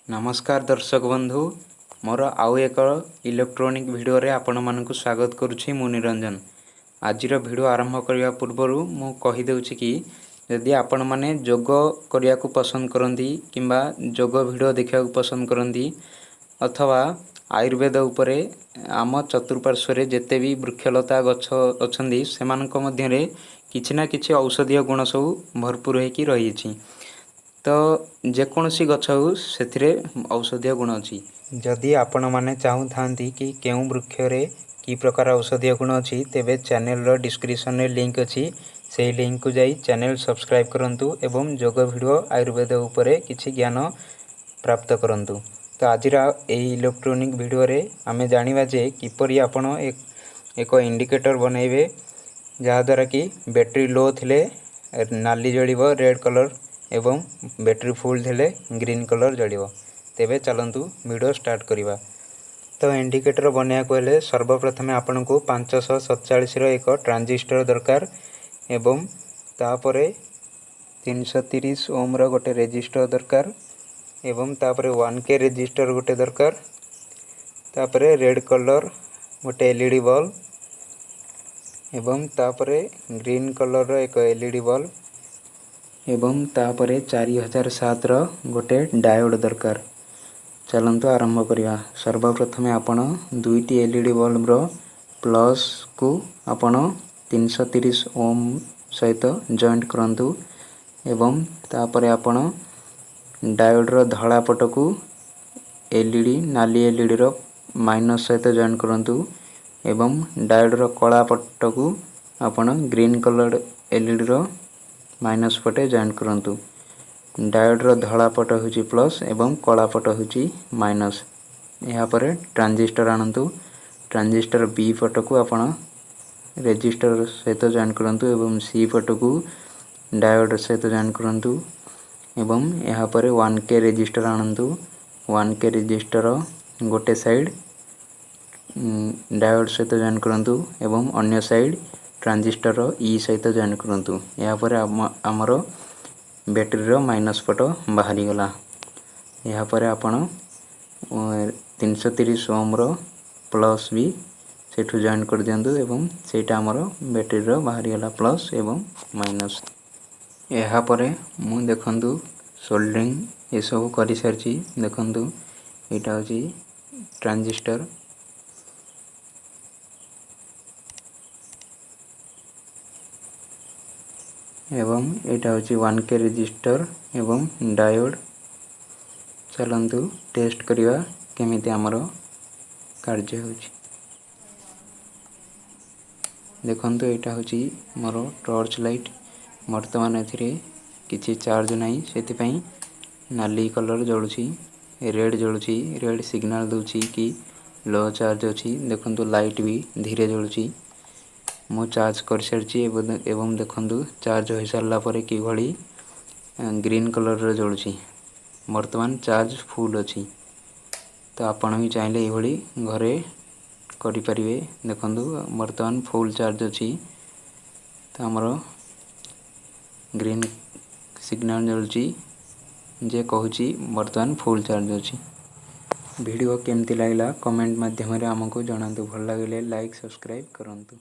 ନମସ୍କାର ଦର୍ଶକ ବନ୍ଧୁ, ମୋର ଆଉ ଏକ ଇଲେକ୍ଟ୍ରୋନିକ୍ ଭିଡ଼ିଓରେ ଆପଣମାନଙ୍କୁ ସ୍ୱାଗତ କରୁଛି। ମୁଁ ନିରଞ୍ଜନ। ଆଜିର ଭିଡ଼ିଓ ଆରମ୍ଭ କରିବା ପୂର୍ବରୁ ମୁଁ କହିଦେଉଛି କି ଯଦି ଆପଣମାନେ ଯୋଗ କରିବାକୁ ପସନ୍ଦ କରନ୍ତି କିମ୍ବା ଯୋଗ ଭିଡ଼ିଓ ଦେଖିବାକୁ ପସନ୍ଦ କରନ୍ତି ଅଥବା ଆୟୁର୍ବେଦ ଉପରେ, ଆମ ଚତୁଃପାର୍ଶ୍ୱରେ ଯେତେ ବି ବୃକ୍ଷଲତା ଗଛ ଅଛନ୍ତି, ସେମାନଙ୍କ ମଧ୍ୟରେ କିଛି ନା କିଛି ଔଷଧୀୟ ଗୁଣ ସବୁ ଭରପୁର ହେଇକି ରହିଛି। ତ ଯେକୌଣସି ଗଛ ହେଉ, ସେଥିରେ ଔଷଧୀୟ ଗୁଣ ଅଛି। ଯଦି ଆପଣମାନେ ଚାହୁଁଥାନ୍ତି କି କେଉଁ ବୃକ୍ଷରେ କି ପ୍ରକାର ଔଷଧୀୟ ଗୁଣ ଅଛି, ତେବେ ଚ୍ୟାନେଲର ଡିସ୍କ୍ରିପସନରେ ଲିଙ୍କ ଅଛି। ସେହି ଲିଙ୍କକୁ ଯାଇ ଚ୍ୟାନେଲ ସବସ୍କ୍ରାଇବ୍ କରନ୍ତୁ ଏବଂ ଯୋଗ ଭିଡ଼ିଓ, ଆୟୁର୍ବେଦ ଉପରେ କିଛି ଜ୍ଞାନ ପ୍ରାପ୍ତ କରନ୍ତୁ। ତ ଆଜିର ଏହି ଇଲେକ୍ଟ୍ରୋନିକ୍ ଭିଡ଼ିଓରେ ଆମେ ଜାଣିବା ଯେ କିପରି ଆପଣ ଏକ ଇଣ୍ଡିକେଟର ବନେଇବେ, ଯାହାଦ୍ୱାରା କି ବ୍ୟାଟେରୀ ଲୋ ଥିଲେ ନାଲି ଜଳିବ, ରେଡ଼୍ କଲର୍, ଏବଂ ବ୍ୟାଟେରୀ ଫୁଲ୍ ଥିଲେ ଗ୍ରୀନ୍ କଲର୍ ଜଳିବ। ତେବେ ଚାଲନ୍ତୁ ଭିଡ଼ିଓ ଷ୍ଟାର୍ଟ କରିବା। ତ ଇଣ୍ଡିକେଟର ବନେଇବାକୁ ହେଲେ ସର୍ବପ୍ରଥମେ ଆପଣଙ୍କୁ 547ର ଏକ ଟ୍ରାଞ୍ଜିଷ୍ଟର ଦରକାର ଏବଂ ତାପରେ 330 ଓମ୍ର ଗୋଟେ ରେଜିଷ୍ଟର ଦରକାର ଏବଂ ତାପରେ 1K resistor ଗୋଟେ ଦରକାର, ତାପରେ ରେଡ଼୍ କଲର୍ ଗୋଟେ ଏଲ୍ ଇ ଡି ବଲ୍ବ ଏବଂ ତାପରେ ଗ୍ରୀନ୍ କଲର୍ର ଏକ ଏଲ୍ ଇ ଡି ବଲ୍ବ ଏବଂ ତାପରେ 4007ର ଗୋଟେ ଡାୟୋଡ଼ ଦରକାର। ଚାଲନ୍ତୁ ଆରମ୍ଭ କରିବା। ସର୍ବପ୍ରଥମେ ଆପଣ ଦୁଇଟି ଏଲ୍ ଇ ଡି ବଲ୍ବର ପ୍ଲସ୍କୁ ଆପଣ 330 ଓମ୍ ସହିତ ଜଏଣ୍ଟ କରନ୍ତୁ ଏବଂ ତାପରେ ଆପଣ ଡାୟୋଡ଼ର ଧଳା ପଟକୁ ଏଲ୍ ଇ ଡି, ନାଲି ଏଲ୍ଇଡ଼ିର ମାଇନସ୍ ସହିତ ଜଏଣ୍ଟ କରନ୍ତୁ ଏବଂ ଡାୟୋଡ଼ର କଳା ପଟକୁ ଆପଣ ଗ୍ରୀନ୍ କଲର୍ ଏଲ୍ଇଡ଼ିର ମାଇନସ୍ ପଟେ ଜଏଣ୍ଟ କରନ୍ତୁ। ଡାୟୋଡ଼ର ଧଳା ପଟ ହେଉଛି ପ୍ଲସ୍ ଏବଂ କଳା ପଟ ହେଉଛି ମାଇନସ୍। ଏହାପରେ ଟ୍ରାଞ୍ଜିଷ୍ଟର ଆଣନ୍ତୁ। ଟ୍ରାଞ୍ଜିଷ୍ଟର ବି ପଟକୁ ଆପଣ ରେଜିଷ୍ଟର ସହିତ ଜଏଣ୍ଟ କରନ୍ତୁ ଏବଂ ସି ପଟକୁ ଡାୟୋଡ଼ ସହିତ ଜଏଣ୍ଟ କରନ୍ତୁ ଏବଂ ଏହାପରେ 1K resistor ଆଣନ୍ତୁ। 1K resistor ଗୋଟେ ସାଇଡ଼୍ ଡାୟୋଡ଼ ସହିତ ଜଏଣ୍ଟ କରନ୍ତୁ ଏବଂ ଅନ୍ୟ ସାଇଡ଼୍ ଟ୍ରାଞ୍ଜିଷ୍ଟର ଇ ସହିତ ଜଏଣ୍ଟ କରନ୍ତୁ। ଏହାପରେ ଆମର ବ୍ୟାଟେରୀର ମାଇନସ୍ ପଟ ବାହାରିଗଲା। ଏହାପରେ ଆପଣ 330 ଓମ୍ର ପ୍ଲସ୍ ବି ସେଠୁ ଜଏଣ୍ଟ କରିଦିଅନ୍ତୁ ଏବଂ ସେଇଟା ଆମର ବ୍ୟାଟେରୀର ବାହାରିଗଲା ପ୍ଲସ୍ ଏବଂ ମାଇନସ୍। ଏହାପରେ ମୁଁ ଦେଖନ୍ତୁ ସୋଲ୍ଡରିଂ ଏସବୁ କରିସାରିଛି। ଦେଖନ୍ତୁ, ଏଇଟା ହେଉଛି ଟ୍ରାଞ୍ଜିଷ୍ଟର ଏବଂ ଏଇଟା ହେଉଛି 1K resistor ଏବଂ ଡାୟୋଡ଼। ଚାଲନ୍ତୁ ଟେଷ୍ଟ କରିବା କେମିତି ଆମର କାର୍ଯ୍ୟ ହେଉଛି। ଦେଖନ୍ତୁ, ଏଇଟା ହେଉଛି ମୋର ଟର୍ଚ୍ଚ ଲାଇଟ୍। ବର୍ତ୍ତମାନ ଏଥିରେ କିଛି ଚାର୍ଜ ନାହିଁ, ସେଥିପାଇଁ ନାଲି କଲର୍ ଜଳୁଛି, ରେଡ଼୍ ଜଳୁଛି। ରେଡ଼୍ ସିଗ୍ନାଲ୍ ଦେଉଛି କି ଲୋ ଚାର୍ଜ ଅଛି। ଦେଖନ୍ତୁ, ଲାଇଟ୍ ବି ଧୀରେ ଜଳୁଛି। ମୁଁ ଚାର୍ଜ କରିସାରିଛି ଏବଂ ଦେଖନ୍ତୁ, ଚାର୍ଜ ହୋଇସାରିଲା ପରେ କିଭଳି ଗ୍ରୀନ୍ କଲର୍ର ଜଳୁଛି। ବର୍ତ୍ତମାନ ଚାର୍ଜ ଫୁଲ୍ ଅଛି। ତ ଆପଣ ବି ଚାହିଁଲେ ଏଇଭଳି ଘରେ କରିପାରିବେ। ଦେଖନ୍ତୁ, ବର୍ତ୍ତମାନ ଫୁଲ୍ ଚାର୍ଜ ଅଛି, ତ ଆମର ଗ୍ରୀନ୍ ସିଗ୍ନାଲ୍ ଜଳୁଛି ଯେ କହୁଛି ବର୍ତ୍ତମାନ ଫୁଲ୍ ଚାର୍ଜ ଅଛି। ଭିଡ଼ିଓ କେମିତି ଲାଗିଲା କମେଣ୍ଟ ମାଧ୍ୟମରେ ଆମକୁ ଜଣାନ୍ତୁ। ଭଲ ଲାଗିଲେ ଲାଇକ୍, ସବସ୍କ୍ରାଇବ୍ କରନ୍ତୁ।